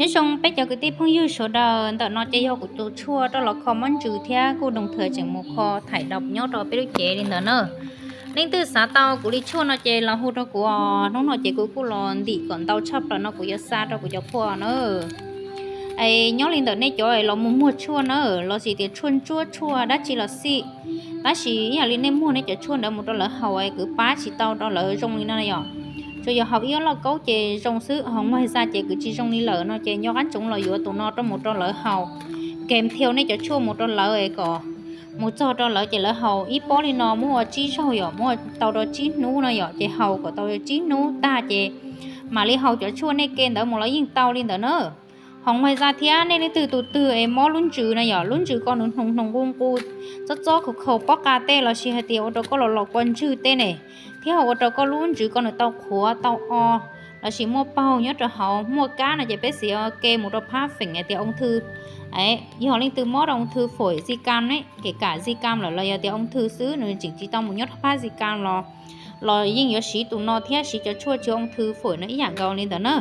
Nyob zoo peb cov kwv tij phooj ywg sawv daws, ntawm no ces yog kuv tus tshuaj rau los kho mob ntsws thiab kuj doog thawm tseem mus kho thaim dau nyob rau peb lub cev li ntawd na. Leej twg xav tau kuv li tshuaj no ces los hu rau kuv os. Hnub no ces kuv kuj los ntim kom ntau tshaj plaws no kuv yuav xa rau kuv cov phuaj na. Es nyob li ntawm nej cov los mus muag tshuaj na, los sis tias tshuaj ntsuab tshuaj dab tsi los xij, tab sis ib yam li nej muag nej cov tshuaj ntawd mus rau lawv haus es kwv pab tsis tau rau lawv zoo li no yom. Tsuas yog haus ib ob lauj kaub ces zoo xwb, ho muag xa ces kwv tsis zoo li lawm no ces nco qab ntsoov los yuav tus no rau mus rau lawv haus. Kèm theo nej cov tshuaj mus rau lawv es kom mus txog rau lawv ces lawv haus ib pob li no muab ua tsib zaug yom, muab ua tau rau tsib hnub no yom, ces haus kom tau tsib hnub tag ces mam li haus cov tshuaj nej ke ntawd mus los yeej tau li ntawd na. Ho muag xa thiab nej leej twg tus twg es mob lub ntsws no yom, lub ntsws ko nws hnoos hnoos nqus nqus, txob txob khaus khaus pob qa tej los sis hais tias ua rau koj los los kua ntswg tej ne, thiab ua rau koj lub ntsws ko nws tau qhuav tau o los sis muaj paug nyob rau hauv muaj kab no ces peb xav ke mus rau phab feem hais tias ung thư. Yog leej twg mob rau ung thư phổi di căn ne, kể cả di căn lawm los yog tias ung thư xwb nws tseem tsis tau mus nyob rau phab di căn los, los yeej yuav siv tus no thiab siv cov tshuaj chữa ung thư phổi no ib yam nkaus li ntawd na.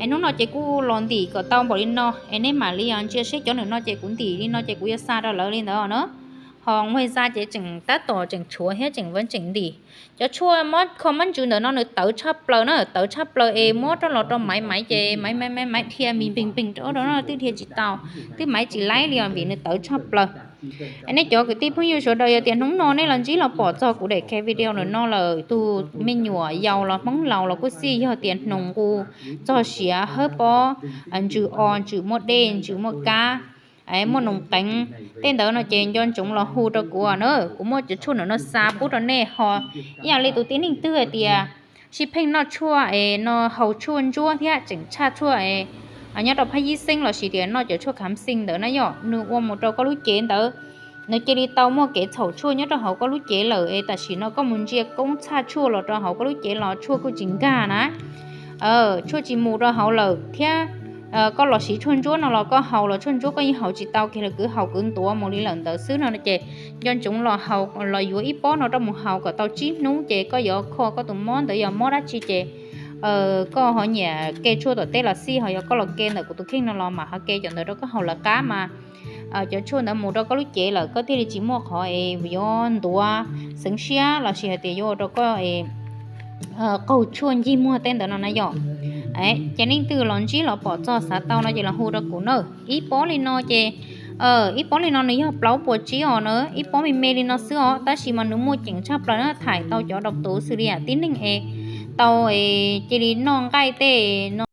Es hnub no ces kuj los ntim kom tau npaum li no es nej mam li ntsia seb cov nws no ces kuv ntim li no ces kuv yuav xa rau lawv li ntawd na. Ho muag xa ces tseem tab tom tseem tshuav thiab tseem vaj tseem ntim. Cov tshuaj mob kho mob ntsws ntawm no nws tawv tshaj plaws na, tawv tshaj plaws es muab rau los rau maiv maiv ces maiv maiv maiv maiv dhia mis npeeg npeeg rau rau no twb dhia tsis tau, twb maiv tsis laib li os vim nws tawv tshaj plaws. Nej cov kwv tij phooj ywg sawv daws yog tias hnub no nej los ntsib los pom txog kuv daim kev video ntawm no lawm, tus me nyuam yaus los hmoob laus los kuj xij, yog tias hnoos nqus, txog siav hawb pob, ntsws o, ntsws muaj dej, ntsws muaj kab, muaj noos qeev tej ntawd no ces nco ntsoov los hu rau kuv na. Kuv muaj cov tshuaj ntawm no xa pub rau nej ho. Ib yam li tus tib neeg twg hais tias sib pheej noj tshuaj es no haus tshuaj ntsuab thiab tseem tshaj tshuaj es nyob rau phab yib xeeb los sis tias noj cov tshuaj khám sinh ntawd na yom, nws ua mus rau koj lub cev ntawd nws cia li tau muaj kev txhaum tshuaj nyob rau hauv koj lub cev lawm es tam sim no koj mus ntsia koob tshaj tshuaj los rau hauv koj lub cev los tshuaj kuj tsis nkag na. Tshuaj tsis mus rau hauv lawm thiab. Koj los siv tshuaj ntsuab no los koj haus los tshuaj ntsuab koj yeej haus tsis tau kiag li, kwv haus kwv ntuav mus li lawm ntawd xwb no ces nco ntsoov los haus, los yuav ib pob no rau mus haus kom tau tsib hnub ces koj yuav kho koj tus mob ntawd yog mob dab tsi ces koj ho nyiam ke tshuaj tom teb los xij, ho yog koj los ke ntawm kuv tus kheej no los mam ho ke cov ntawd rau koj haus lawv qab mas cov tshuaj ntawd mus rau koj lub cev lawm koj thiaj li tsis muaj qhov es yuav ntuav xeev siab los sis hais tias yuav ua rau koj qaug tshuaj ncig muag tej ntawd no na yom. Ces leej twg los ntsib los pom txog xav tau no ces los hu rau kuv na. Ib pob li no ces, ib pob li no nws yog plaub puas tsib os na, ib pob me me li no xwb os, tab sis mas nws muaj ceem tshaj plaws na, thaim tau cov dau tuv xws li yam tib neeg es tau cia li noj nqaij tej no